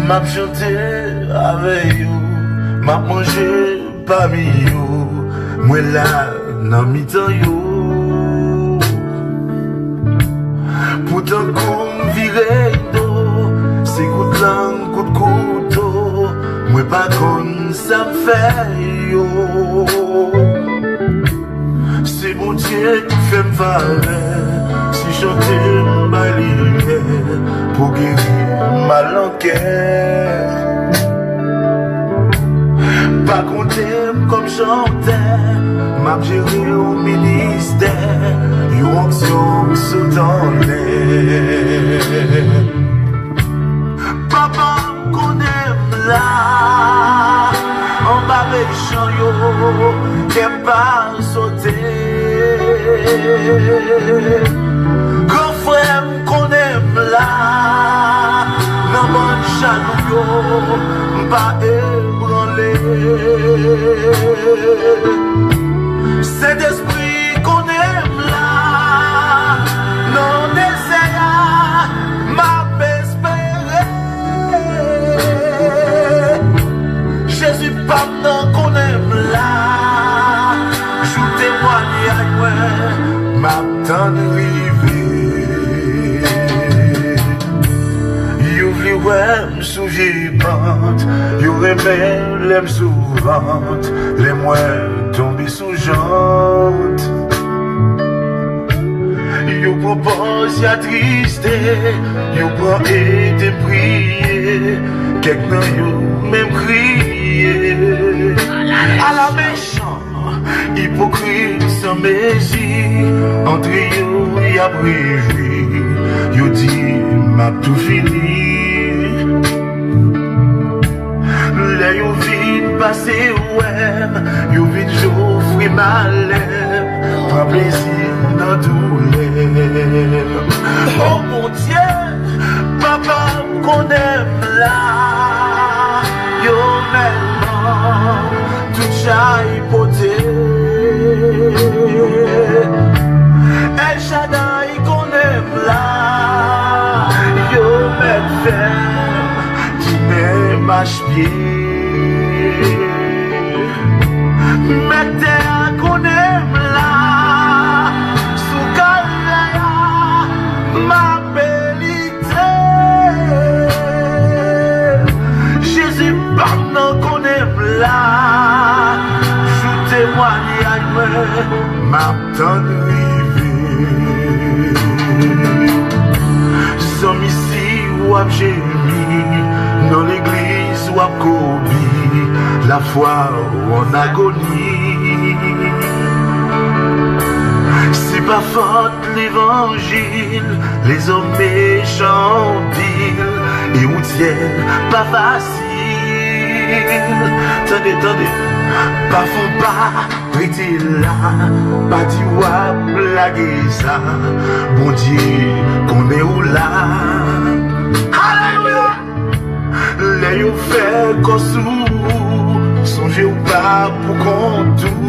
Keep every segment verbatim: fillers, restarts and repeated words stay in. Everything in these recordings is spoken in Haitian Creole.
M ap chante avè yo, m ap manje pami yo, mwen la nan mitan yo. Poutan kou m vire do, se kout lang, kout kouto, mwen pa konn sa m fè yo. Se Bondye ki fè m favè, si chante m bay li limyè pou geri mal nan kè. Pa konte m kòm chantè, m ap jere yon ministè, yon onksyon k sot anlè. Papa m konnen m la, anba mechan yo, kè m pa sote. Gran frè m konnen m la, nan bann jalou yo, m pa ebranle. Sentespri konnen m la, nan dezè a, m ap espere. Jezi pa m nan konnen m la, jou temwanyaj mwen, m ap tann rive. Yo vle wè m sou vye pant, yo renmen lè m sou vant, lè mwen tonbe sou jant. Yo pran pòz y atriste, yo pran ede m priye, kèk nan yo menm kriye. Ala mechan, ipokrit san mezi, antre yo y ap rejwi, yo di m ap tou fini. Lè yo vin pase wè m, yo vin jofre malè m, pran plezi nan doulè m. O Bondye, papa m konnen m la, yo mèt ban m tout chay pote. El Shaddai konnen m la, yo mèt fè m tounen mach pye. Mèt tè a konnen m la, sou kalvè a, m ape lite. Jezi pa m nan konnen m la, jou temwanyaj mwen, m ap tann rive. Zanmi, si w ap jemi, nan legliz w ap kobi, lafwa w an agoni. Se pa fòt levanjil, lezòm mechan anpil, e wout syèl pa fasil. Tande, tande, pa fè yon pa, rete la, pa di w ap lage sa, Bondye konnen ou la. Alelouya! Lè yo fè kò sou ou, sonje w pa pou kont ou,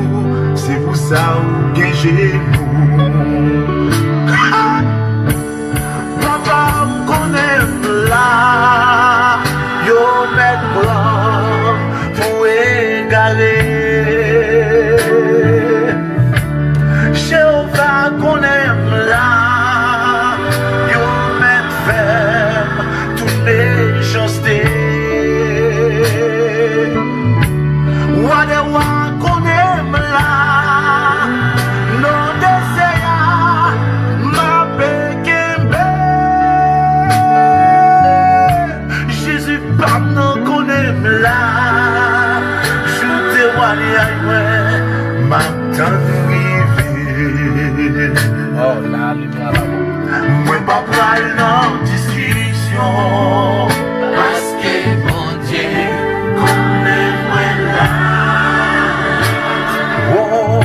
se pou sa ou gen jenou. Papa m konnen m la, yo mèt pran m pou egare. Jewova konnen m la, yo mèt fè m tout mechanste. Wa dè wa konnen m la, nan dezè a, m ape kenbe. Jezi pa m nan konnen m la, jou temwanyaj mwen, m ap tann rive. Oh, la, limyè la. Mwen pa pral nan diskisyon, paske Bondye konnen mwen la. Oh,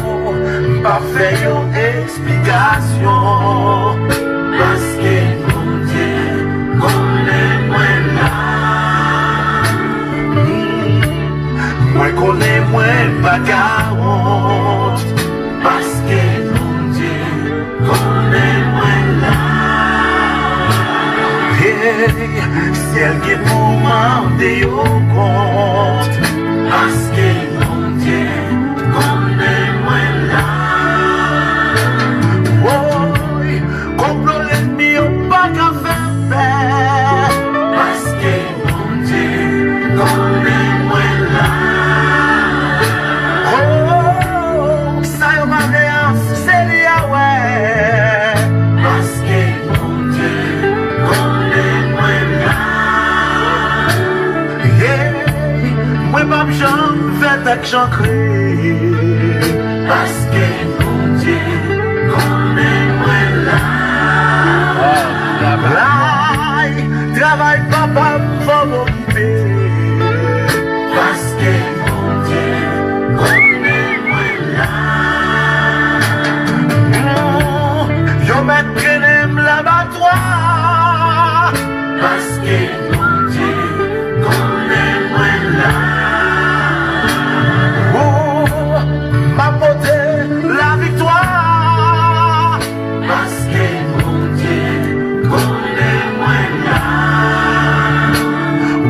m pa fè yo eksplikasyon, paske Bondye konnen mwen la. Mwen konnen mwen pa ka wont, paske Bondye konnen mwen la. Hey, si Èl gen pou mande yo kont, paske Bondye konnen mwen la. Woy, konplo lènmi yo pa ka fè m pè, paske Bondye konnen mwen la. Oh, sa yo pa vle a, se li a wè. Paske Bondye konnen mwen la. Hey, mwen p ap janm fè tèt chankre. Paske Bondye konnen mwen la. Travay, travay papa m fò m okipe. Paske Bondye konnen mwen la. Yo mèt trennen m labatwa. Paske Bondye konnen mwen la. Oh, m ap pote laviktwa. Paske Bondye konnen mwen la.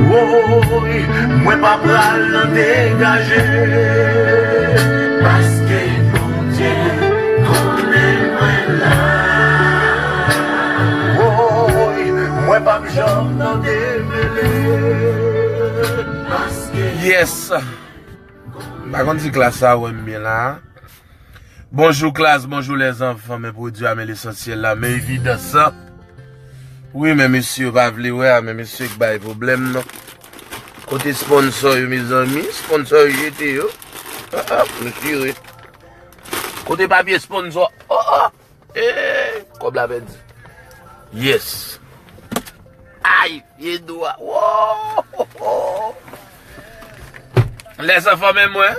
Woy, mwen pa pral nan degaje. Paske Bondye konnen mwen la. Woy, mwen p ap janm nan demele. Paske Yes. M pa konn si klas sa wè m byen la. Bonjou klas, bonjou lèzanfan, men pwodui a, men lesansyèl la, men evidans sa. Wi, men mesye yo pa vle wè a, men mesye k bay pwoblèm nan. Kote sponsò yo, mezanmi? Sponsò yo jete yo. Ah, ah, mesye. Kote papye sponsò? Oh, oh. Eey, kòb la pèdi. Yes. Ay, pye dwa. Wo! Lèzanfan, men mwen.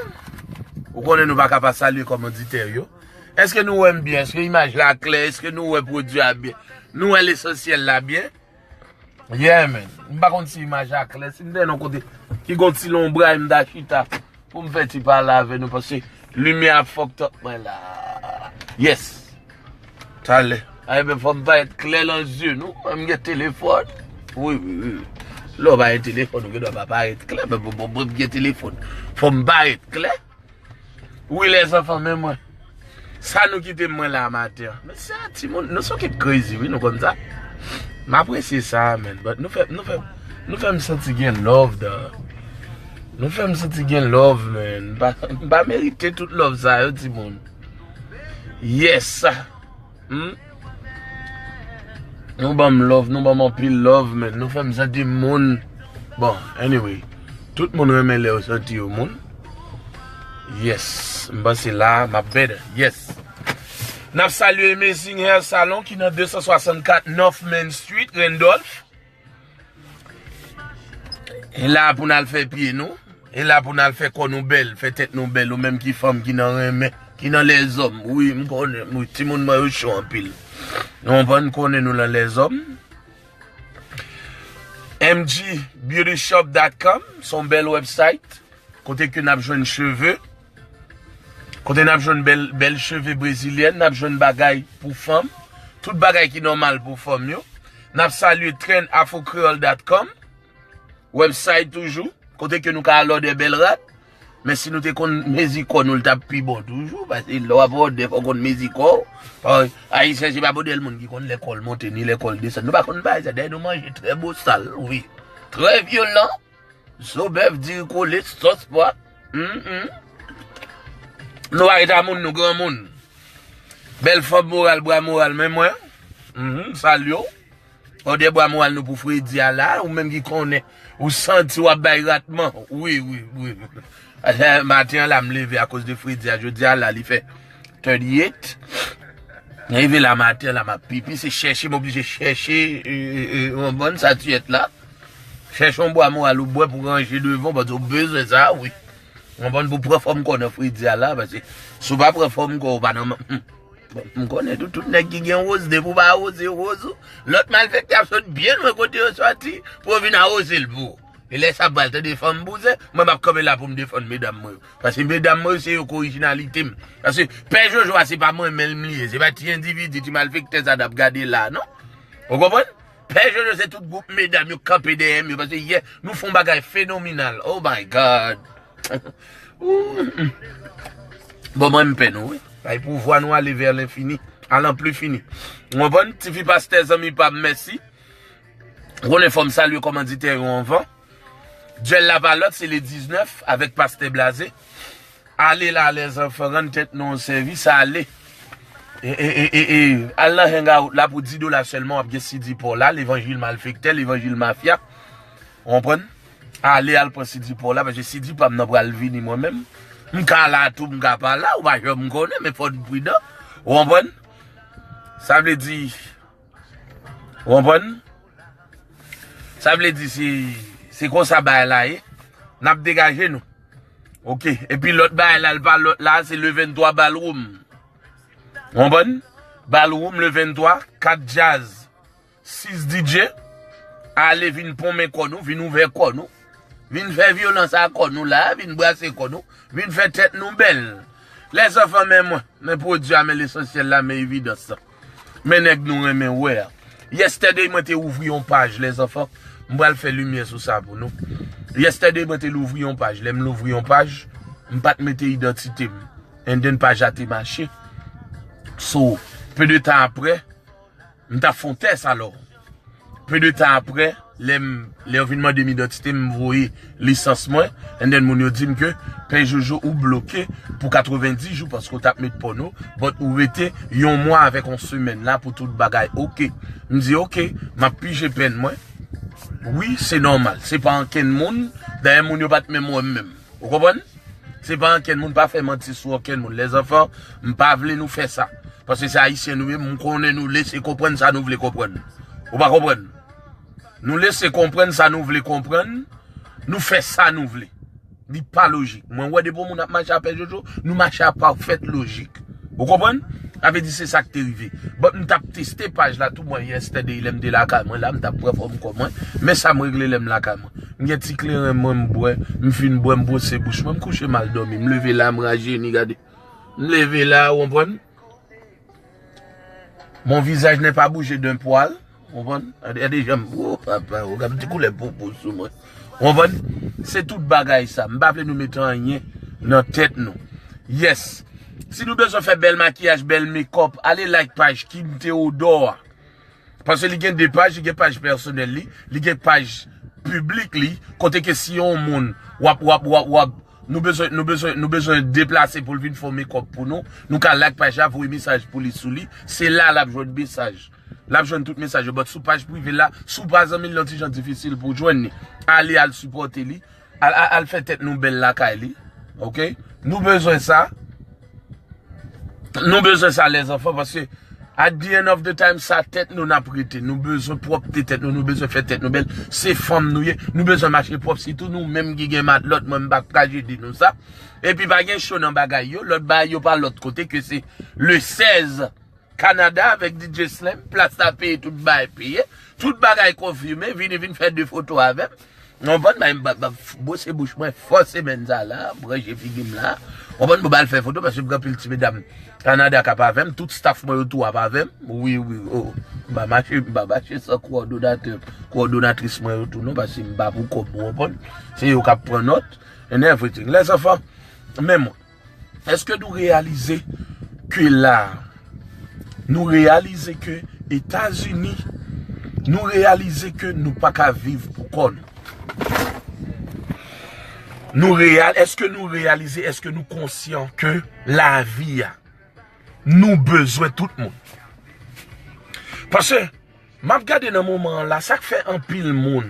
Ou konnen nou pa ka pa salye kòmanditè yo. Èske nou wè m byen? Èske imaj la klè? Èske nou wè pwodui a byen? Nou wè lesansyèl la byen? Yeah, man. M pa konn si imaj la klè. Si m te nan kote ki gon ti lonbray, m ta chita pou m fè ti pale avè nou, paske limyè ap fucked up mwen la. Yes. Talè. Ay, men fò m parèt klè nan zye nou. Mwen, m gen telefòn. Wi, wi, wi. Lè w pa gen telefòn, ou gen dwa pa parèt klè, men bon, bon, bon, m gen telefòn. Fò m parèt klè. Wi, lèzanfan, men mwen. Sa nou kite mwen la maten an. Men sa, timoun, nou se yon kit crazy, wi, nou konn sa. M apresye sa, man. But nou fè, nou fè, nou fè m santi gen love, dog. Nou fè m santi gen love, man. M pa, m pa merite tout love sa yo, timoun. Yes. Hmm? Nou ban m love, nou ban m anpil love, man. Nou fè m santi moun. Bon, anyway. Tout moun renmen lè yo santi yo moun. Yes. M panse la, m ap better. Yes. N ap salye Amazing Hair Salon ki nan de san swasannkat North Main Street, Randolph. E la pou n al fè pye nou. E la pou n al fè kò nou bèl, fè tèt nou bèl. Ou menm ki fanm, ki nan renmen, ki nan lèzòm. Wi, m konnen, wi, timoun mwen yo cho anpil. Nou konprann, konnen nou nan lèzòm. M G beauty shop dot com, se yon bèl website. Kote ke n ap jwenn cheve. Kote n ap jwenn bèl, bèl cheve brezilyèn, n ap jwenn bagay pou fanm. Tout bagay ki nòmal pou fanm yo. N ap salye trend afro creole dot com. Website toujou. Kote ke nou ka al òdè bèl rad. Men si nou te konn mezi kò nou, l t ap pi bon toujou. Paske lè w ap òdè, fò w konn mezi kò w. Pa, Ayisyen, se pa modèl moun ki konn lè kò l monte, ni lè kò l desann. Nou pa konn bagay sa. Dayè, nou manje trè bosal, wi. Trè vyolan. Zo bèf, diri kole, sòs pwa. Mm, mm. Nou pa rete a moun, nou granmoun. Bèl fanm moral, bra moral, men mwen. Mm, salye w. Òdè bwa moral nou pou fredi a la, ou menm ki konnen, ou santi w ap bay ratman. Wi, wi, wi. Maten an la, m leve akoz de fredi a, jodi a la, li fè thirty-eight. M rive la maten an la, m ap pipi, se chèche, m oblije chèche, e, e, e, yon bòn satiyèt la. Chèche yon bwa moral ou bwè pou ranje devan, paske ou bezwen sa, wi. Yon bòn pou pran fòm kò nan fredi a la, paske si w pa pran fòm kò, ou pa nan, Bon, m konnen tou, tout nèg ki gen woz, depi w pa woze woz ou, lòt malfektè ap sot byen lwen kote yo sòti pou yo vin awoze l pou ou. E lè sa ap pral tande fanm bouzen, mwen m ap kanpe la pou m defann medam mwen yo. Paske medam mwen yo se yo k orijinalite m. Paske Pè Jojo a se pa mwen menm li ye, se pa ti endividi, ti malfektè sa n ap gade la, non. Ou konprann? Pè Jojo, se tout gwoup medam yo kanpe dèyè m yo, paske yè, nou fè yon bagay fenomenal. Oh my God. Bon, mwen m pè nou, wi. Ay, pouvwa nou ale vè lenfini, a l'an pli fini. Ou konprann? Tifi pastè, zanmi pa m, mèsi. Ou konnen fò m salye kòmanditè yo anvan. Dyèl la pa lòt, se le diznèf avèk pastè Blaze. Ale la, lèzanfan, rann tèt nou yon sèvis, ale. E, e, e, e, e, al nan hangout la pou dis dola sèlman, w ap gen C D pa w la, levanjil malfektè, levanjil mafya. Ou konprann? Ale al pran C D pa w la, paske C D pa m nan pral vini mwen menm. M ka la tou, m ka pa la, ou pa janm konnen, men fò n pridan. Ou konprann? Sa vle di, ou konprann? Sa vle di se, se konsa bagay la ye. N ap degaje nou. Oke. Epi lòt bagay la, l pa lòt la, se le venntwa Ballroom. Ou konprann? Ballroom le venntwa, kat djaz, sis D J. Ale vin ponmen kò nou, vin ouvè kò nou. Vin fè vyolans a kò nou la, vin brase kò nou, vin fè tèt nou bèl. Lèzanfan, men mwen, men pwodui a, men lesansyèl la, men evidans lan. Men nèg nou renmen wè a. Yesterday, mwen te ouvri yon paj, lèzanfan. M pral fè limyè sou sa pou nou. Yesterday, mwen te louvri yon paj. Lè m louvri yon paj, m pa t mete idantite m. And then paj la te mache. So, pe de tan apre, m t ap fè yon tès alò. Pe de tan apre, lè m, lè yo vin mande m idantite m, m voye lisans mwen. And then moun yo di m ke Pè Jojo ou bloke pou katrevenndis jou paske w t ap met pòno, but ou rete yon mwa avèk yon semèn la pou tout bagay oke. M di oke, m ap pije pèn mwen. Wi, se nòmal. Se pa ankenn moun. Dayè moun yo pa t menm wè m menm. Ou konprann? Se pa ankenn moun, pa fè manti sou ankenn moun. Lèzanfan, m pa vle nou fè sa. Paske se ayisyen nou ye, m konnen nou lese konprann sa nou vle konprann. Ou pa konprann? Nou lese konprann sa nou vle konprann, nou fè sa nou vle. Li pa lojik. Mwen wè depi yon moun ap mache a Pè Jojo, nou mache a pafèt lojik. Ou konprann? Sa vle di se sa k te rive. But m t ap teste paj la tou mwen yesterday lè m te lakay mwen la, m t ap pran fòm kò mwen. Men sa m regle lè m lakay mwen. M gen ti kleren mwen m bwè, m fin bwè, m bwose bouch mwen, m kouche m al dòmi. M leve la, m rajeni, gade. M leve la, ou konprann? Mon visage n'est pas bougé d'un poil. Ou konprann? Gade, gade jan m, oh papa, ou gade ti koulè poupou sou mwen. Ou konprann? Se tout bagay sa. M pa vle nou mete anyen nan tèt nou. Yes. Si nou bezwen fè bèl makiyaj, bèl makeup, ale like paj Kim Theodore a. Paske li gen de paj, li gen paj pèsonèl li, li gen paj piblik li, kote ke si yon moun w ap, w ap, w ap, w ap, nou bezwen, nou bezwen, nou bezwen deplase pou l vin fè yon makeup pou nou, nou ka like paj la, voye mesaj pou li sou li, se la l ap jwenn mesaj. L ap jwenn tout mesaj yo, but sou paj prive l la, si w pa zanmi l, li yon ti jan difisil pou w jwenn li. Ale al sipòte li, al, al, al fè tèt nou bèl lakay li. Oke? Nou bezwen sa. Nou bezwen sa, lèzanfan, paske at the end of the time, sa tèt nou n ap rete. Nou bezwen pwòpte tèt nou, nou bezwen fè tèt nou bèl. Se fanm nou ye, nou bezwen mache pwòp, sitou nou menm ki gen matlòt, mwen m pa ka trajedi nou sa. Epi pa gen cho nan bagay yo, lòt bagay yo pa lòt kote ke se le sèz. Kanada avèk D J Slim, plas la peye, tout bagay peye. Tout bagay konfime, vini vin fè de foto avè m. Ou konprann? Bay m ba- ba- bwose bouch mwen fò semèn sa la, branje figi m la. Ou konprann? Pou ba l fè foto, paske m gen anpil ti medam Kanada k ap avè m, tout staff mwen yo tou ap avè m. Wi, wi, oh. M pa mache, m pa mache san kowòdonatè, kowòdonatris mwen yo tou non, paske m pa pou kòb, ou konprann? Se yo k ap pran nòt, and everything. Lèzanfan, men mwen. Èske nou reyalize ke la, nou reyalize ke Etazini, nou reyalize ke nou pa ka viv pou kò nou? Nou reyal, èske nou reyalize, èske nou konsyan ke lavi a, nou bezwen tout moun? Paske M ap gade nan moman an la, sa k fè anpil moun.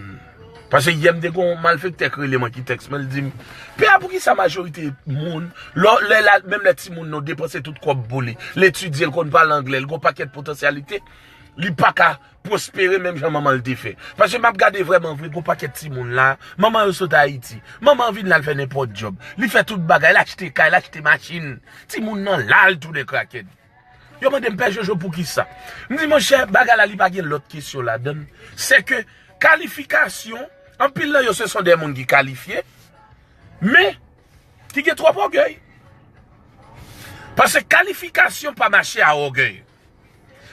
Paske yè m te gen yon malfektè k rele mwen ki tèks mwen, l di m, "Pè a, poukisa majorite moun, lò, lè la, menm lè timoun nan depanse tout kòb pou li, l etidye, l konn pale anglè, l gen yon pakèt potansyalite, li pa ka pwospere menm jan manman l te fè?" Paske m ap gade vrèman vre, gen yon pakèt timoun la, manman yo sot Ayiti, manman an vin la, l fè nenpòt djòb, li fè tout bagay, l achte kay, l achte machin, timoun nan la, l tounen krakèt. Yo mande m, "Pè Jojo, poukisa?" M di, "Monchè, bagay la, li pa gen lòt kesyon ladann. Se ke kalifikasyon, anpil nan yo, se son de moun ki kalifye, men ki gen twòp ògèy." Paske kalifikasyon pa mache a ògèy.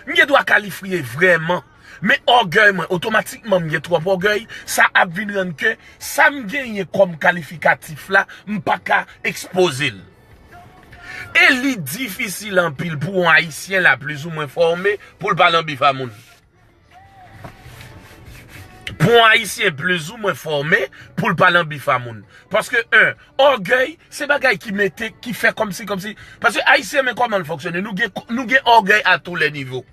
M gen dwa kalifye vrèman, Men ògèy mwen, otomatikman m gen twòp ògèy, sa ap vin rann ke sa m genyen kòm kalifikatif la, m pa ka ekspoze l. E li difisil anpil pou yon Ayisyen la plizoumwen fòme pou l pa nan bif a moun. Pou yon Ayisyen plizoumwen fòme pou l pa nan bif a moun. Paske, en, ògèy, se bagay ki mete, ki fè kòmsi, kòmsi. Paske Ayisyen, men kòman l fonksyone. Nou gen, nou gen ògèy a tou lè nivo.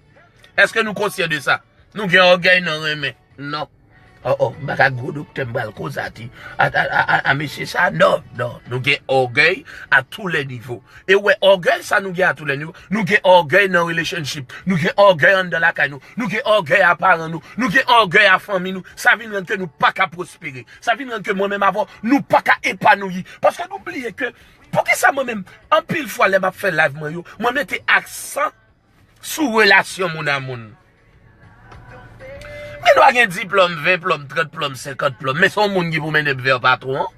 Èske nou konsyan de sa? Nou gen ògèy nan renmen. Non. Oh, oh, m pa ka gwo doktè, m pral konsa ti. A, a, a, a, a mesye sa, non, non. Nou gen ògèy a tou lè nivo. E w wè ògèy sa nou gen a tou lè nivo. Nou gen ògèy nan relationship. Nou gen ògèy anndan lakay nou. Nou gen ògèy a paran nou. Nou gen ògèy a fanmi nou. Sa vin rann ke nou pa ka pwospere. Sa vin rann ke mwen menm avè w, nou pa ka epanouyi. Paske nou bliye ke, poukisa mwen menm, anpil fwa lè m ap fè live mwen yo, mwen mete aksan sou relasyon moun a moun. Gen dwa gen diplòm, ven plòm, trant plòm, senkant plòm, men se yon moun ki pou mennen m vè patwon an.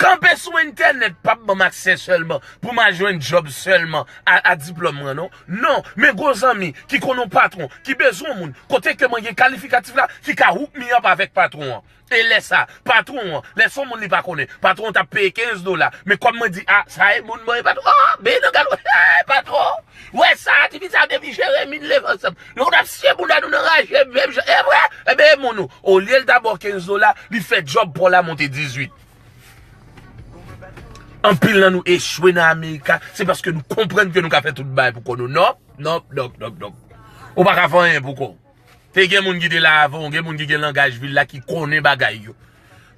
Kanpe sou entènèt p ap ban m aksè sèlman pou m al jwenn djòb sèlman a, a diplòm mwen, non. Non, men gwo zanmi ki konn yon patwon, ki bezwen yon moun, kote ke mwen gen kalifikatif la, ki ka hook me up avèk patwon an. E lè sa, patwon an, lè se yon moun li pa konnen, patwon an t ap peye kenz dola. Men kòm mwen di, a, sa e moun mwen, e patwon, a, ben nan galo, e patwon. Wè sa, tifi sa depi Jeremi n leve ansanm. Nou konn ap siye bounda nou nan raje, menm jan, e vre, e ben e moun ou. Olye l ta ba w kenz dola, li fè djòb pa w la monte dizuit. Anpil nan nou echwe nan Amerika, se paske nou konprann ke nou ka fè tout bagay pou kò nou. Nòp, nòp, nòp, nòp, nòp. Ou pa ka fè anyen pou kò w. Te gen moun ki te la avan w, gen moun ki gen langaj vil la, ki konnen bagay yo.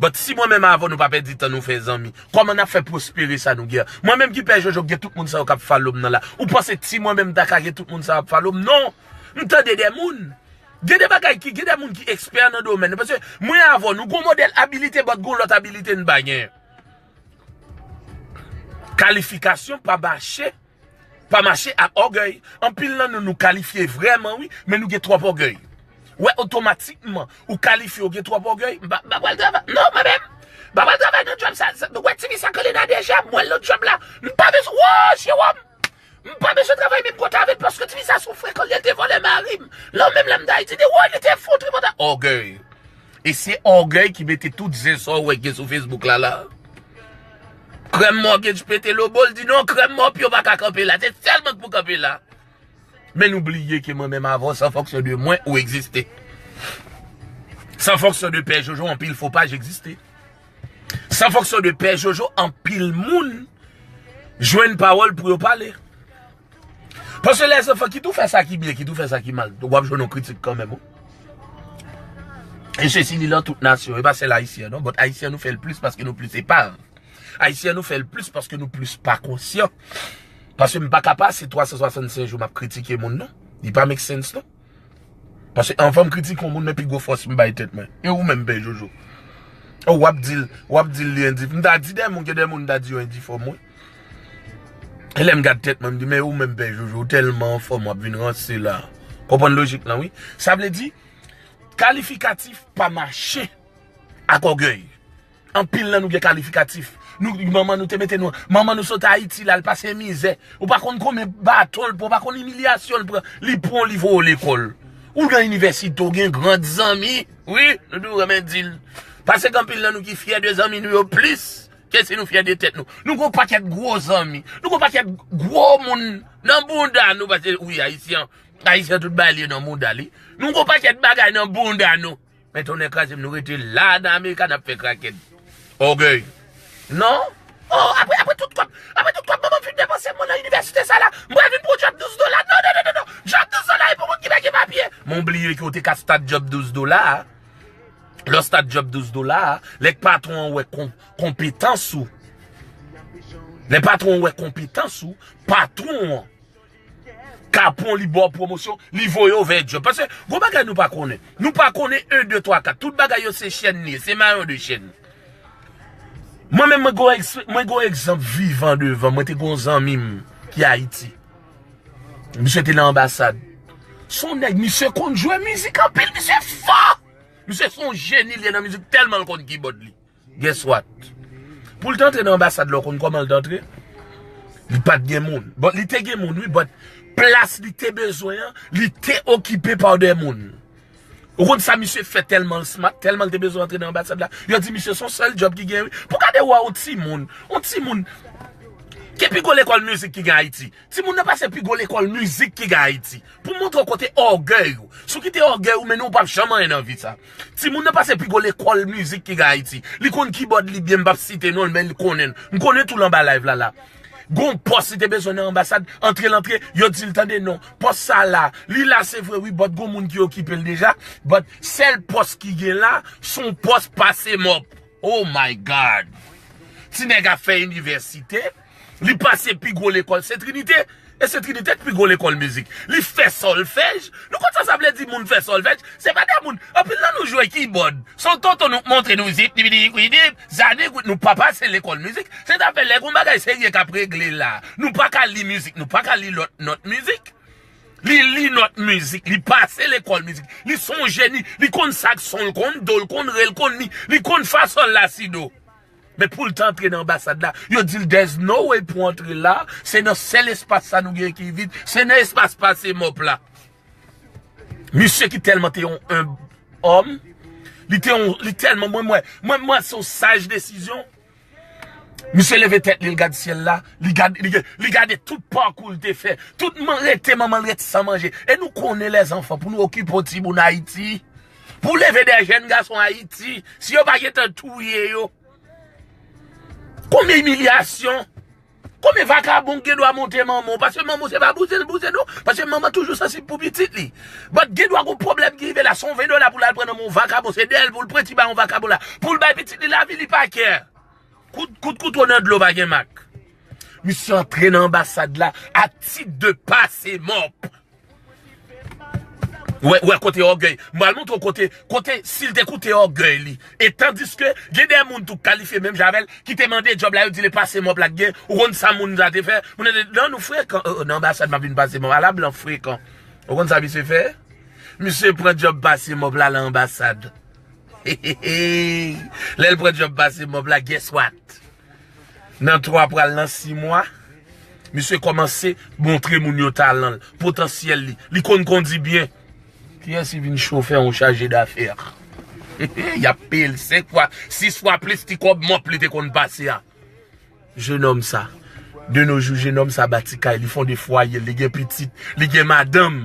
But si mwen menm avè w nou pa pèdi tan nou fè zanmi, kòman n ap fè pwospere sa nou gen an? Mwen menm ki pè Jojo, gen tout moun sa yo k ap follow m nan la. Ou panse ti mwen menm ta ka gen tout moun sa yo ap follow m? Non! M tande de moun. Gen de bagay ki, gen de moun ki ekspè nan domèn nan. Paske mwen avè w, nou gon modèl abilite, but gon lòt abilite n pa genyen. Kalifikasyon pa mache, pa mache ak ògèy. Anpil nan nou, nou kalifye vrèman, wi, men nou gen twòp ògèy. Wè, otomatikman, ou kalifye, ou gen twòp ògèy. M pa, m pa pral travay. Non, mwen menm. M pa pral travay nan djòb sa. Sa- Wè, tifi sa k rele Nadejam, mwen, lòt djòb la. M pa bezwen, wo, Jewòm! M pa bezwen travay menm kote avè l, paske tifi sa se yon frekan, li te vòlè mari m. Lè menm lè m t Ayiti, li, wo, li te fou tripotay. Ògèy. E se ògèy ki mete tout zen sa w wè k gen sou Facebook la, la. Krèm mortgage pete lobo, l di non, krèm mòpyo pa ka kanpe la. Se sèlman k pou kanpe la. Men nou bliye ke mwen menm avè w, se an fonksyon de mwen ou egziste. Se an fonksyon de pè Jojo, anpil fo paj egziste. Se an fonksyon de pè Jojo, anpil moun jwenn pawòl pou yo pale. Paske lèzanfan, kit ou fè sa ki byen, kit ou fè sa ki mal, w ap jwenn yon kritik kanmenm, wi. E sesi li lan tout nasyon, e pa sèl ayisyen, non. But ayisyen nou fè l plis paske nou plis epav. Ayisyen nou fè l plis paske nou plis pa konsyan. Paske m pa ka pase twa san swasannsenk jou m ap kritike moun, non. Li pa make sense, non. Paske anvan m kritike yon moun, men pi gwo fòs m bay tèt mwen. E ou menm, pè Jojo? Oh, w ap di l, w ap di l li endifòm. M ta di de moun, gen de moun m ta di yo endifòm, wi. E lè m gad tèt mwen, m di, men ou menm, pè Jojo, ou tèlman anfòm, w ap vin ranse la. Konprann lojik lan, wi. Sa vle di, kalifikatif pa mache ak ògèy. Anpil nan nou gen kalifikatif. Nou, manman nou te mete nou, manman nou sot Ayiti la, l pase mizè. Ou pa konn konbyen baton l pran, ou pa konn imilyasyon l pran. Li pran w, li voye w lekòl. Ou nan inivèsite, ou gen gran zanmi. Wi, nou tou renmen di l. Paske anpil nan nou ki fyè de zanmi nou yo plis ke si nou fyè de tèt nou. Nou gon pakèt gwo zanmi. Nou gon pakèt gwo moun nan bounda nou, paske, wi, ayisyen, ayisyen tout bagay li nan bounda li. Nou gon pakèt bagay nan bounda nou. Men tonnè kraze m, nou rete la nan Amerika, n ap fè kraken. Ògèy. Non? Oh, apre, apre tout kòb, apre tout kòb manman m fin depanse mwen nan inivèsite sa la, m pral vin pran djòb douz dola. Non, non, non, non, non. Djòb douz dola e pou moun ki pa gen papye. Men w bliye ke w te ka start djòb douz dola a. Lè w start djòb douz dola a, lè patwon an wè kon-, konpetans ou. Lè patwon an wè konpetans ou, patwon an ka pran w, li ba w pwomosyon, li voye w vè djòb. Paske, gon bagay nou pa konnen. Nou pa konnen en, de, twa, kat. Tout bagay yo se chèn li ye, se mayon de chèn. Mwen menm, mwen gon eks-, mwen gon egzanp vivan devan. Mwen te gon zanmi m ki Ayiti. Misye te nan anbasad. Se yon nèg, misye konn jwe mizik anpil, misye fò! Misye se yon jeni, li ye nan mizik tèlman l konn kibòd li. Guess what? Pou l t antre nan anbasad la, w konn kòman l t antre? Li pa t gen moun. Bon, li te gen moun, wi, but plas li te bezwen an, li te okipe pa de moun. Ou konn sa misye fè tèlman l smart, tèlman l te bezwen antre nan anbasad la? Yo di misye se yon sèl djòb ki gen, wi. Pou gade wè yon timoun, yon timoun, ki pi gwo lekòl mizik ki gen Ayiti. Timoun nan pase pi gwo lekòl mizik ki gen Ayiti. Pou montre w kote ògèy ou. Si w kite ògèy ou mennen w, w p ap janm anyen nan vi sa. Timoun nan pase pi gwo lekòl mizik ki gen Ayiti. Li konn kibòd li byen, m p ap site non l, men li konnen l. M konnen tou l anba live la la. Gon pòs li te bezwen nan anbasad, antre l antre, yo di l tande non. Pòs sa la, li la se vre wi, but gon moun ki okipe l deja, but sèl pòs ki gen la, se yon pòs pase mòp. Oh my God! Ti nèg ap fè inivèsite, li pase pi gwo lekòl, se Trinite. E se Trinite k pi gwo lekòl mizik. Li fè sòlfèj. Nou konn sa sa vle di moun fè sòlfèj? Se pa de moun. Anpil nan nou jwe kibòd. Se yon tonton nou k montre nou zip, dibidi, kwidip, zanik, wi, nou pa pase lekòl mizik. Se ta fè lè gon bagay serye k ap regle la. Nou pa ka li mizik, nou pa ka li lòt nòt mizik. Li li nòt mizik, li pase lekòl mizik. Li se yon jeni, li konn sa k son, l konn do, l konn re, l konn mi, li konn fa sòl la si do. Men pou l ta antre nan anbasad la, yo di l there's no way pou antre la, se nan sèl espas sa nou gen ki vid, se nan espas pase mòp la. Misye ki tèlman te yon enb òm, li te yon, li tèlman, mwen, mwen, mwen, mwen, se yon saj desizyon. Misye leve tèt li, l gad syèl la, li gad, li, li gade tout pakou l te fè, tout man, rete manman l ret san manje. E nou konnen lèzanfan, pou nou okipe yon timoun Ayiti, pou leve de jèn gason Ayiti, si yo pa gentan touye yo. Konbyen imilyasyon? Konbyen vakabon k gen dwa monte manman w? Paske manman w se pa bouzen l bouzen non. Paske manman toujou sansib pou pitit li. But gen dwa gon pwoblèm ki rive la, se yon ven dola pou l al pran nan men yon vakabon, se dèyè l pou l pran ti ba yon vakabon la. Pou l bay pitit li lavi, li pa kè. Kout, kout kouto nan dlo pa gen mak. Misye antre nan anbasad la a tit de pase mòp. Wè, wè kote ògèy. M pral montre w kote, kote si l te koute ògèy li. E tandiske gen de moun tou k kalifye menm jan avè l, ki te mande djòb la, yo di l e pase mòp la k gen. Ou konn sa moun sa te fè? Moun nan di, non, nou frekan. Oh, oh, nan anbasad m ap vin pase mòp. Ala blan frekan. Ou konn sa misye fè? Misye pran djòb pase mòp la nan anbasad. Lè l pran djòb pase mòp la, guess what? Nan twa pral nan sis mwa, misye kòmanse montre moun yo talan l, potansyèl li. Li konn kondi byen. Kiyès ki vin chofè yon chaje dafè? Y ap peye l senk fwa, sis fwa plis ti kòb mòp li te konn pase a. Jenòm sa. De nos jours, jenòm sa bati kay, li fonde fwaye l, li gen pitit, li gen madanm.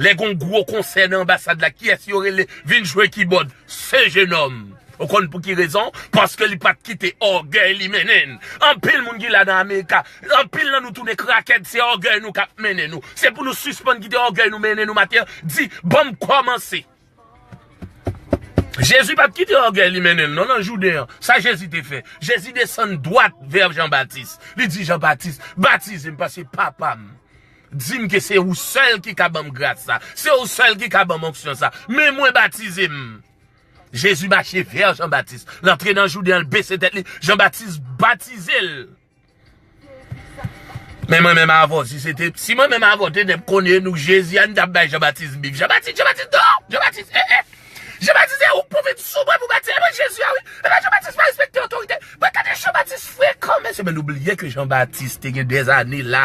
Lè gon gwo konsè nan anbasad la, kiyès yo rele vin jwe kibòd? Se jenòm. Ou konn pou ki rezon? Paske li pa t kite ògèy li mennen l. Anpil moun ki la nan Amerika, anpil nan nou tounen krakèt, se ògèy nou k ap mennen nou. Se pou nou sispann kite ògèy nou mennen nou maten an, di, ban m kòmanse. Jezi pa t kite ògèy li mennen l non nan Jouden an. Sa Jezi te fè? Jezi desann dwat vè Jan Batis. Li di Jan Batis, batize m paske Papa m di m ke se ou sèl ki ka ban m gras sa. Se ou sèl ki ka ban m onksyon sa. Men mwen, batize m. Jezi mache vè Jan Batis. L antre nan Jouden an, l bese tèt li. Jan Batis batize l. Men mwen menm avè w, si se te, si mwen menm avè w te nèk konnen nou Jezi a, n t ap bay Jan Batis bif. Jan Batis, Jan Batis, non! Jan Batis, eh, eh! Jan Batis, se ou k pou vin sou mwen pou batize mwen Jezi a, wi. Ebyen, Jan Batis pa respekte otorite. Mwen gade Jan Batis frekan, mesye, men nou bliye ke Jan Batis te gen dèzane la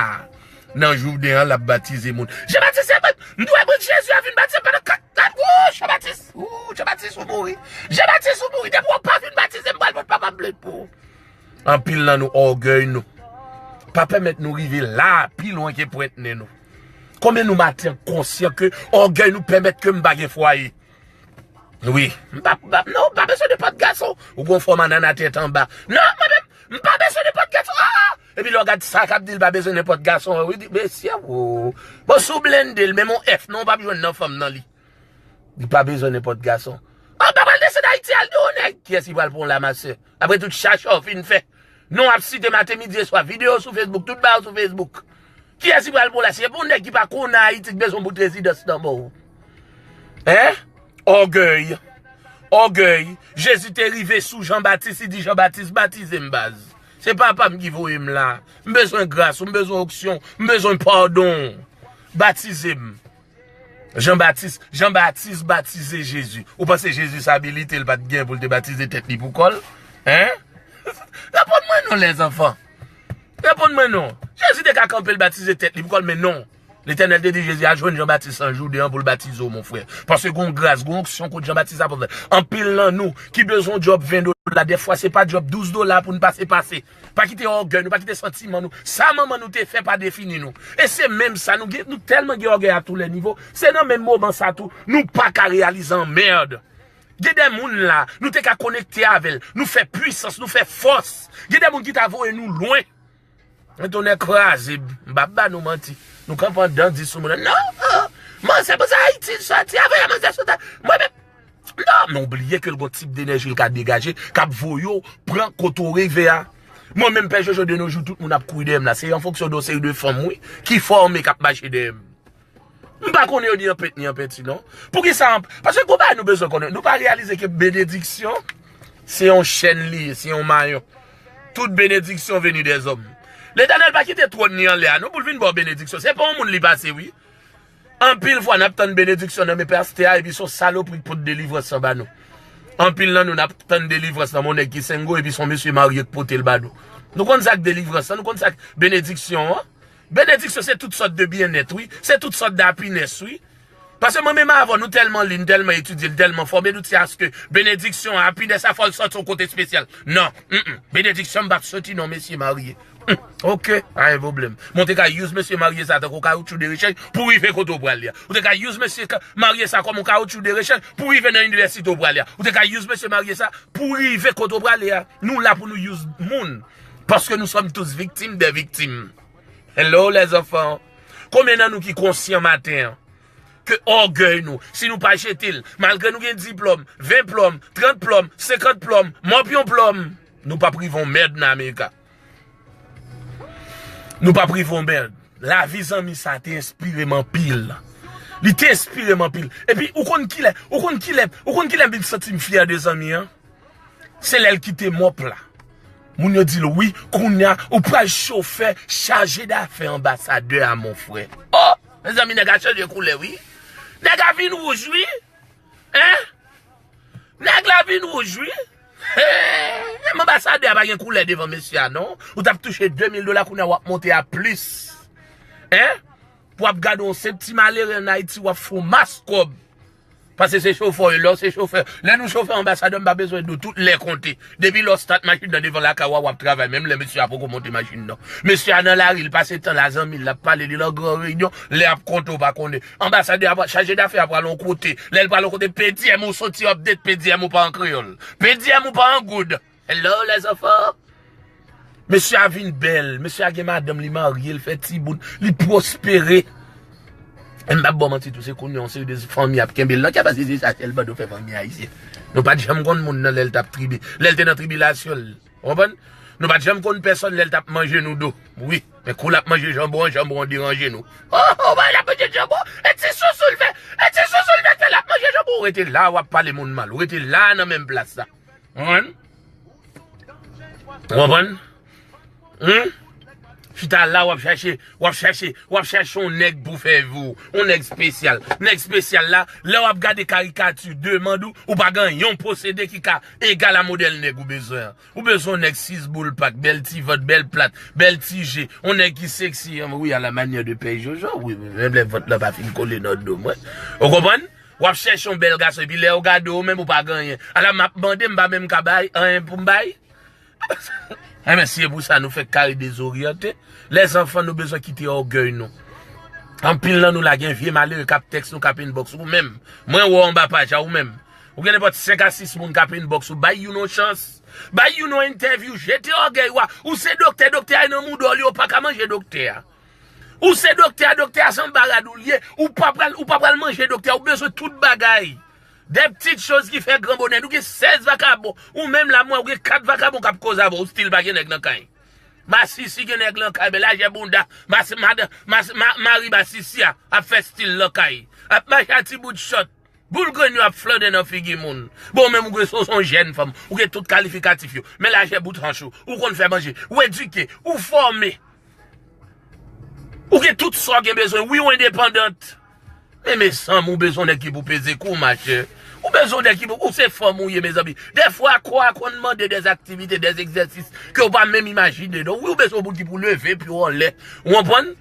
nan Jouden an, l ap batize moun. Jan Batis, se mwen, m dwe mwen Jezi a vin batize m pandan kat, kat, wou, Jan Batis, wou, Jan Batis, ou mouri. Jan Batis, ou mouri. Depi w pa vin batize m, m pral pot papa m plent pou ou. Anpil nan nou ògèy nou pa pèmèt nou rive la pi lwen ke pwent nen nou. Konbyen nou maten konsyan ke ògèy nou pèmèt ke m pa gen fwaye? Wi, m pa, pa, non, m pa bezwen nenpòt gason. Ou gon fòm anana tèt anba. Non, mwen menm, m pa bezwen nenpòt gason. Ah! Epi lè w gad sa k ap di l pa bezwen nenpòt gason an, wi, di, mesye, wo. Bon, si w blende l, menm yon F non, w p ap jwenn nan fanm nan li. Li pa bezwen nenpòt gason. An pa pral desann Ayiti al di yon nèg. Kiyès ki pral pran w la, ma sè? Apre tout chacha w fin fè. Non ap site maten, midi e swa. Videyo sou Facebook, tout bagay sou Facebook. Kiyès ki pral pran w la? Si se pa yon nèg ki pa konnen Ayiti ki bezwen bout rezidans nan men w. Hein? Ògèy. Ògèy. Jezi te rive sou Jan Batis, li di Jan Batis, batize m, baz. Se papa m ki voye m la. M bezwen gras ou, m bezwen onksyon, m bezwen padon. Batize m. Jan Batis, Jan Batis batize Jezi. Ou panse Jezi se abilite l pa t gen pou l te batize tèt li pou kò l? Hein? Reponn mwen non, lèzanfan. Reponn mwen non. Jezi te ka kanpe l batize tèt li pou kò l, men non. Letènèl te di Jezi al jwenn Jan Batis nan Jouden an pou l batize w, mon frè. Paske gon gras, gon onksyon kot Jan Batis apot la. Anpil nan nou ki bezwen djòb ven dola, dèfwa se pa djòb douz dola pou n pase pase. Pa kite ògèy nou, pa kite santiman nou. Sa manman nou te fè pa defini nou. E se menm sa, nou, gen, nou tèlman gen ògèy a tou lè nivo. Se nan menm moman sa tou, nou pa ka reyalize an mèd. Gen de moun la, nou te ka konekte avè l, nou fè pwisans, nou fè fòs. Gen de moun ki ta voye nou lwen. Men tonnè kraze, m p ap ba nou manti. Nou kanpe anndan di sou moun nan. Non! Manzè, manzè Ayiti soti, avè manzè soti. Mwen menm. Non, men w bliye ke l gon tip denèji l ka degaje, k ap voye w pran kote w rive a. Mwen menm, Pè Jojo, de nos jours, tout moun ap kouri dèyè m la. Se an fonksyon de yon seri de fanm, wi, ki fòme, k ap mache dèyè m. M pa konnen yo ni an pent ni an penti, non. Poukisa? Paske gon bagay nou bezwen konnen. Nou pa reyalize ke benediksyon, se yon chèn li ye, se yon mayon. Tout bénédiction venue des hommes. Letènèl pa kite twòn li anlè a, non, pou l vin ba w benediksyon. Se pa yon moun li pase, wi. Anpil fwa, n ap tann benediksyon nan men pastè a, epi se yon salopri k pote delivrans lan ba nou. Anpil nan nou, n ap tann delivrans nan men yon nèg ki sengo, epi se yon mesye marye k pote l ba nou. Nou konn sa k delivrans lan, nou konn sa k benediksyon an. Benediksyon, se tout sòt de byennèt, wi. Se tout sòt de happiness, wi. Paske mwen menm avè w, nou tèlman li, nou tèlman etidye, nou tèlman fòme, nou di aske benediksyon, happiness, sa fò l sòti yon kote espesyal. Non, mm, mm. Benediksyon m p ap soti non, mesye marye. Mm, ok, pa gen pwoblèm. Men w te ka use mesye marye sa tankou kawoutchou de rechèch pou rive kote w prale a. Ou te ka use mesye ka- marye sa kòm yon kawoutchou de rechèch pou rive nan inivèsite w prale a. Ou te ka use mesye marye sa pou rive kote w prale a. Nou la pou nou use moun. Parce que nous sommes tous victimes des victimes. Hello, les enfants. Konbyen nan nou ki konsyan maten an? Ke ògèy nou, si nou pa jete l, malgre nou gen dis plòm, ven plòm, trant plòm, senkant plòm, mòp yon plòm, nou p ap rive yon mèd nan Amerika. Nou p ap rive yon mèd. Lavi zanmi sa te enspire m anpil. Li te enspire m anpil. Epi, ou konn kilè, ou konn kilè, ou konn kilè m vin santi m fyè de zanmi an? Se lè l kite mòp la. Moun yo di l, wi, kounye a, ou pral chofè chaje dafè anbasadè a, mon frè. Oh! Mezanmi, nèg la chanje koulè, wi. Nèg la vin wouj, wi. Hein? Nèg la vin wouj, wi. Hey! Menm anbasadè a pa gen koulè devan mesye a, non. Ou t ap touche de mil dola, kounye a w ap monte a plis. Hein? Pou w ap gade yon senp ti malere ann Ayiti, w ap fè yon mas kòb. Paske se chofè w ye, lè w se chofè. Lè nou chofè anbasadè, m pa bezwen di w, tout lè konte. Depi lè w stat machin nan devan lakay w a, w ap travay, menm lè mesye a poko monte machin nan. Mesye a nan lari, li pase tan l a zanmi l, l ap pale, li nan gran reyinyon, lè y ap konte w pa konnen. Anbasadè a pral chaje dafè a pral yon kote. Lè l pral yon kote, pe dyè m ou soti update, pe dyè m ou pa an kreyòl. Pe dyè m ou pa an goud. Hello, les enfants. Mesye a vin bèl, mesye a gen madanm, li marye, li fè timoun, li pwospere. E m p ap ba w manti tou, se kounye a yon seri de fanmi ap kenbe l nan kè, paske se sa sèlman nou fè fanmi ayisyen. Nou pa t janm konn moun nan lè l t ap tribi, lè l te nan tribilasyon l. Ou konprann? Nou pa t janm konn pèsòn lè l t ap manje nou do. Wi, men kou l ap manje janbon an, janbon an deranje nou. Oh, oh, bay, l ap manje janbon, e ti sousou l fè, e ti sousou l fè, l ap manje janbon. Ou rete la, w ap pale moun mal, ou rete la nan menm plas la. Ou konprann? Ou konprann? Hmm? Chita la, w ap chache, w ap chache, w ap chache yon nèg pou fè vi w, yon nèg espesyal. Nèg espesyal la, lè w ap gade karikati, demann ou, ou pa gen yon posede ki ka egal a modèl nèg ou bezwen an. Ou bezwen yon nèg sis boul pak, bèl ti vant, bèl plat, bèl ti je, yon nèg ki seksi, wi, à la manière de Pè Jojo, wi, menm lè vant lan pa fin kole nan do mwen. Ou konprann? W ap chèche yon bèl gason, epi lè yo gade w menm, ou pa gen anyen. Ala m ap mande, m pa menm ka bay anyen pou m bay. Enben, si se pou sa, nou fèk kare dezoryante. Lèzanfan, nou bezwen kite ògèy nou. Anpil nan nou la gen vye malere k ap tèks nou, k ap inbox ou menm. Mwen wè w anba paj a ou menm. Ou gen nenpòt senk a sis moun k ap inbox ou, bay youn yon chans. Bay youn yon entèvyou, jete ògèy ou a. Ou se doktè, doktè a nan mouda w, li yo pa ka manje doktè a. Ou se doktè a, doktè a se anba rad ou l ye. Ou pa pral, ou pa pral manje doktè a, ou bezwen tout bagay. Des petites choses qui fait grand bonheur. Nou gen sèz vakabon. Ou menm la, mwen, ou gen kat vakabon k ap koze avè w, ou still pa gen nèg nan kay. Masisi gen nèg nan kay, men lajè bounda. Mas, madan, mas, ma, mari Masisi a ap fè still nan kay. Ap mache a ti bout chòt. Boul grenn yo ap flande nan figi moun. Bon, ou menm ou gen, se yon jèn fanm. Ou gen tout kalifikatif yo. Men lajè bout hanch ou. Ou konn fè manje. Ou edike. Ou fòme. Ou gen tout sa w gen bezwen. Wi, ou endepandant. Men mezanmi, ou bezwen nèg ki pou peze kou w, machè. Ou bezwen nèg ki pou, ou se fanm ou ye, mezanmi. Dèfwa, kò a konn mande des activités, des exercices ke w pa menm imajine, non. Wi, ou bezwen yon moun ki pou leve pye w anlè. Ou konprann?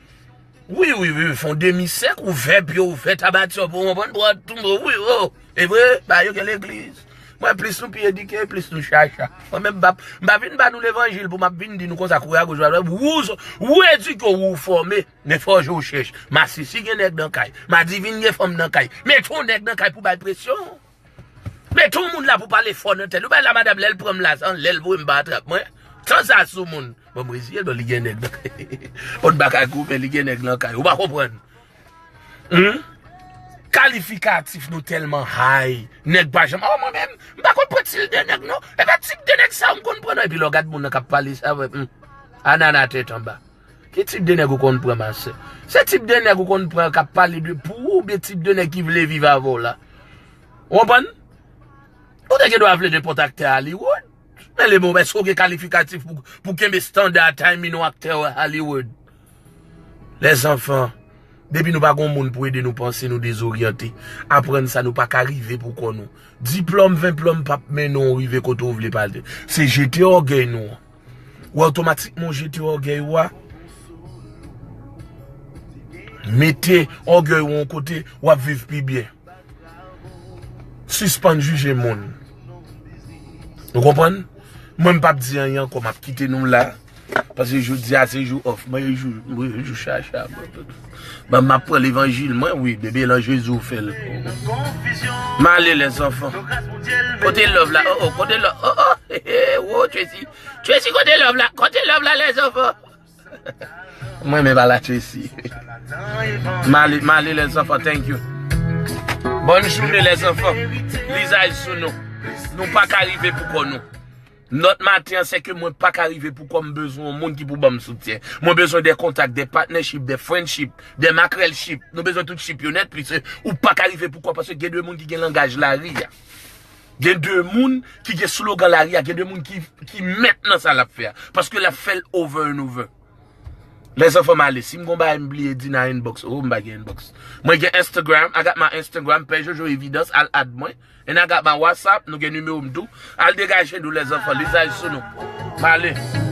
Wi, wi, wi, fè yon demi sèk, ouvè pye, ouvè tabatyò pou w konprann, pou w tonbe, wi, o. E vre, ba yo gen legliz. Mwen, plis nou pi edike, plis nou chacha. Mwen menm, m pa, m pa vin ba nou levanjil pou m ap vin di nou konsa, kouri agoch, kouri adwat, ou, ou edike, ou fòme, men fò je w chèch. Masisi gen nèg nan kay, madivin gen fanm nan kay. Mete yon nèg nan kay pou bay presyon. Mete yon moun la pou pale fò nan tèt li. Ou bay la madanm lè l pran m la, san lè l voye m pa atrap mwen. San sa sou moun. Bon, m reziye l, bon, li gen nèg nan kay. Bon, bagay goumen, li gen nèg nan kay. Ou pa konprann. Hmm? Kalifikatif nou tèlman high. Nèg pa janm. Oh, mwen menm, m pa konn pran tip de nèg, non. E pa tip de nèg sa yo m konn pran, non. Epi lè w gad moun nan k ap pale sa, wè, hmm. Anana tèt anba. Ki tip de nèg ou konn pran, masè? Se tip de nèg ou konn pran k ap pale de pou ou, oubyen tip de nèg ki vle viv avè w la? Ou konprann? Ou te gen dwa vle nenpòt aktè Hollywood. Men le bon, èske w gen kalifikatif pou, pou kenbe standard time in yon aktè Hollywood? Lèzanfan, depi nou pa gon moun pou ede nou panse, nou dezoryante. Aprann sa, nou pa ka rive pou kò nou. Diplòm, ven plòm p ap mennen w rive kote w vle pale. Se jete ògèy nou an. Ou otomatikman w jete ògèy ou a. Mete ògèy ou yon kote, w ap viv pi byen. Sispann jije moun. Ou konprann? Mwen, m p ap di anyen ankò, m ap kite nou la. Paske jodi a se jou off mwen, e jou, mwen, e jou chacha mwen. Ban m ap pran levanjil mwen, wi, bebe, lan Jezi ou fè l. M ale, lèzanfan. Kote love la? Oh, oh, kote love? Oh, oh, oh, Tracy. Tracy, kote love la? Kote love la, lèzanfan? Mwen, men pa la Tracy. M ale, m ale, lèzanfan, thank you. Bòn jounen, lèzanfan. Lizaj sou nou. Nou pa ka rive pou kò nou. Nòt maten an, se ke mwen pa ka rive pou kò m, bezwen yon moun ki pou ban m soutyen. Mwen bezwen de kontak, de partnership, de friendship, de makrèl ship. Nou bezwen tout ship yo nèt, plis ou pa ka rive pou kò, paske gen de moun ki gen langaj lari a. Gen de moun ki gen slogan lari a, gen de moun ki, ki mèt nan sa l ap fè a. Paske l ap fè l over and over. Lèzanfan, m ale. Si m gon bagay m bliye di nan inbox, oh, m pa gen inbox. Mwen gen Instagram, I got my Instagram, Pè Jojo Evidans, al add mwen. And I got my WhatsApp, nou gen nimewo m tou. Al degaje nou, lèzanfan, lizaj sou nou. M ale.